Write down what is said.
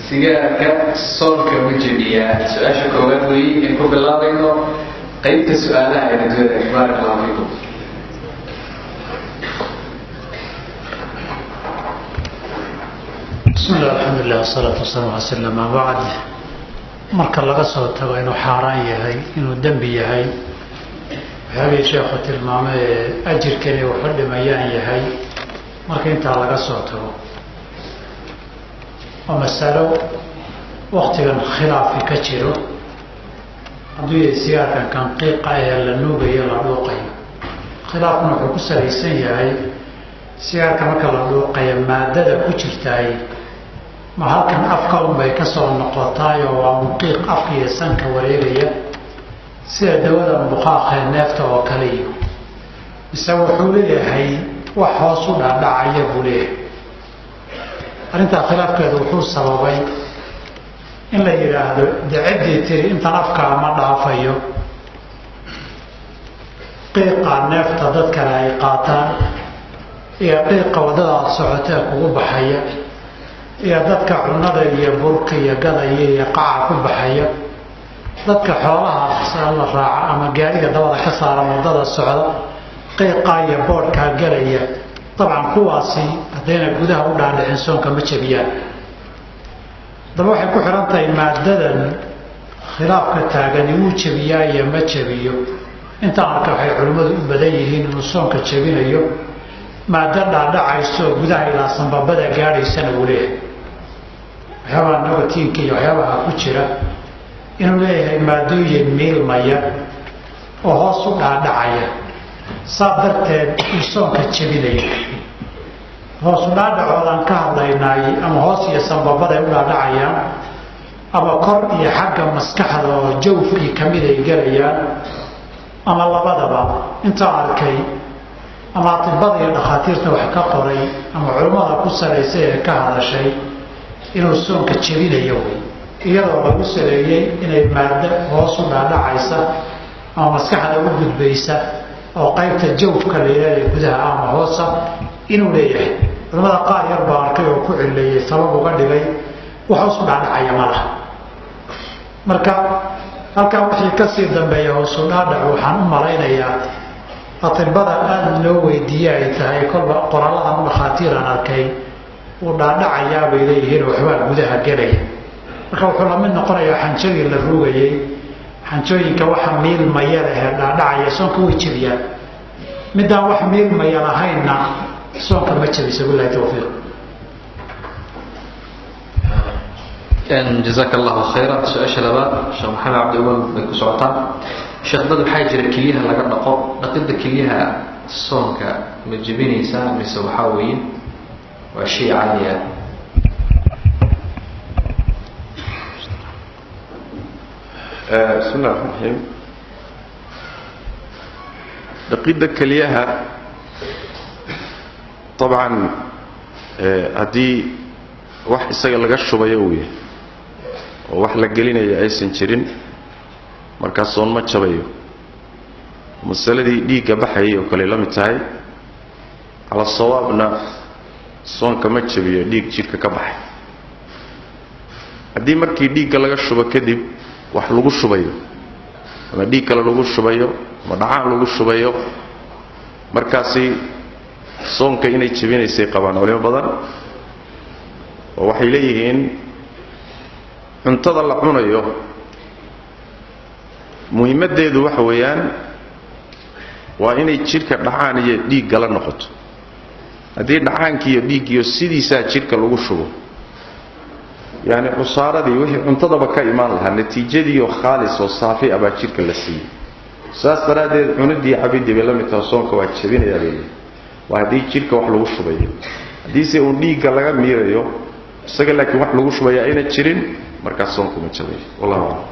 Sigaarka soonka ma jebiyaa? Su-aasha koowaad weeye in ku bilaabayno qeybta su-aalaha ee dadweyne. Baarak allahu fiikum. Bismi llah, alxamdulilah, wasalaatu wasalaamu ala slam, amaa bacd. Marka laga soo tago inuu xaaraan yahay, inuu dembi yahay, waxyaabihii sheekhu tilmaamay ee ajirkani wuxu dhimayaan yahay, marka intaa laga soo tago, oo masalo waktigan khilaafi ka jiro hadduu yahay sigaarkan kan qiiqa ee la nuugayo, la dhuuqayo. Khilaafkuna wuxuu ku salaysan yahay sigaarka marka la dhuuqayo maadada ku jirtaay ma halkan afka unbay ka soo noqotaayoo waa unqiiq afka iyo sanka wareegaya sida dawada buqaaqee neefta oo kale, iyo mise wuxuu leeyahay wax hoos u dhaadhacaya buu leeyahay. Arrintaa khilaafkeedu wuxuu sababay in la yidhaahdo de ciddii tiri intan afkaa ma dhaafayo qiiqa neefta dad kale ay qaataan iyo qiiqa waddada aada socotee kugu baxaya iyo dadka cunada iyo burka iyo gadaya iyo qaca ku baxaya, dadka xoolaha la raaca ama gaariga dabada ka saaran waddada socda qiiqaa iyo boodhkaa gelaya, dabcan kuwaasi haddayna gudaha u dhaadhicin soonka ma jebiyaan. Haddaba waxay ku xidhan tahay maadadan khilaafka taagani wuu jebiyaa iyo ma jebiyo. Intaan arka waxay culimmadu u badan yihiin inuu soonka jebinayo, maado dhaadhacayso oo gudaha ilaa sanbabada gaadhaysana uu leeyahay, waxyaabaha nagotiinka iyo waxyaabaha ku jira inuu leeyahay maadooyin miilmaya oo hoos u dhaadhacaya, saa darteed uu soonka jebinayo. Hoos u dhaadhacoodaan ka hadlaynaay ama hoos iyo sanbabaday u dhaadhacayaan ama kor iyo xagga maskaxda oo jawfkii kamid ay gelayaan ama labadaba. Intaan arkay ama atibada iyo dhakhaatiirta wax ka qoray ama culimmada ku salaysay ee ka hadashay inuu soonka jebinayo wey, iyadoo lagu saleeyey inay maado hoos u dhaadhacaysa ama maskaxda u gudbaysa oo qaybta jawfka la yidhahda gudaha ama hoosa inuu leeyahay. Culamada qaar yar baa arkay oo ku cileeyey, sabab uga dhigay wax hoos u dhaadhacaya ma laha. Marka halkaa wixii kasii dambeeya hoosu dhaadhac waxaan u malaynayaa atibada aada loo weydiiye ay tahay, kolba qoralladan dhakhaatiiraan arkay uu dhaadhacayaa bay leeyihiin, waxbaa gudaha gelaya. Marka wuxuu lamid noqonayaa xanjadii la ruugayey, xanjooyinka waxa miilmaya lehee dhaadhacaya soonka way jebiyaan, midaan wax miilmaya lahaynna soonka ma jebiso. Bilahi tawfiiq. Jazaaka allahu khayra. Su-aasha labaad Sheekh Maxamed Cabdi Umal bay ku socotaa. Sheekh, dad waxaa jira keliyaha laga dhaqo, dhaqidda keliyaha soonka ma jebinaysaa mise waxaa weeye waa shay caadi ah? Bismi llah raxmaan raxiim. Dhaqidda keliyaha dabcan haddii wax isaga laga shubayo uu yahay oo wax la gelinayo aysan jirin, markaa soon ma jabayo. Masaladii dhiigga baxayay oo kale la mid tahay. Cala sawaabna soonka ma jabiyo dhiig jidhka ka baxay. Haddii markii dhiigga laga shubo kadib wax lagu shubayo, ama dhiig kale lagu shubayo ama dhacaan lagu shubayo, markaasi soonka inay jebinaysay qabaan culimo badan, oo waxay leeyihiin cuntada la cunayo muhiimaddeedu waxa weeyaan waa inay jidhka dhacaan iyo dhiigga la noqoto. Haddii dhacaankii iyo dhiiggiiyo sidiisaa jidhka lagu shubo, yacni cusaaradii wixii cuntadaba ka imaan lahaa natiijadiioo khaalis oo saafi ah baa jidhka la siiyey, saas daraaddeed cuniddii cabiddii bay la mid taha, soonka waa jebinayaa bay leeyihin. Waa haddii jidhka wax lagu shubayo. Haddiise uun dhiigga laga miirayo isaga laakiin wax lagu shubaya ayna jirin, markaas soonku ma jabayo. Wallahu aclam.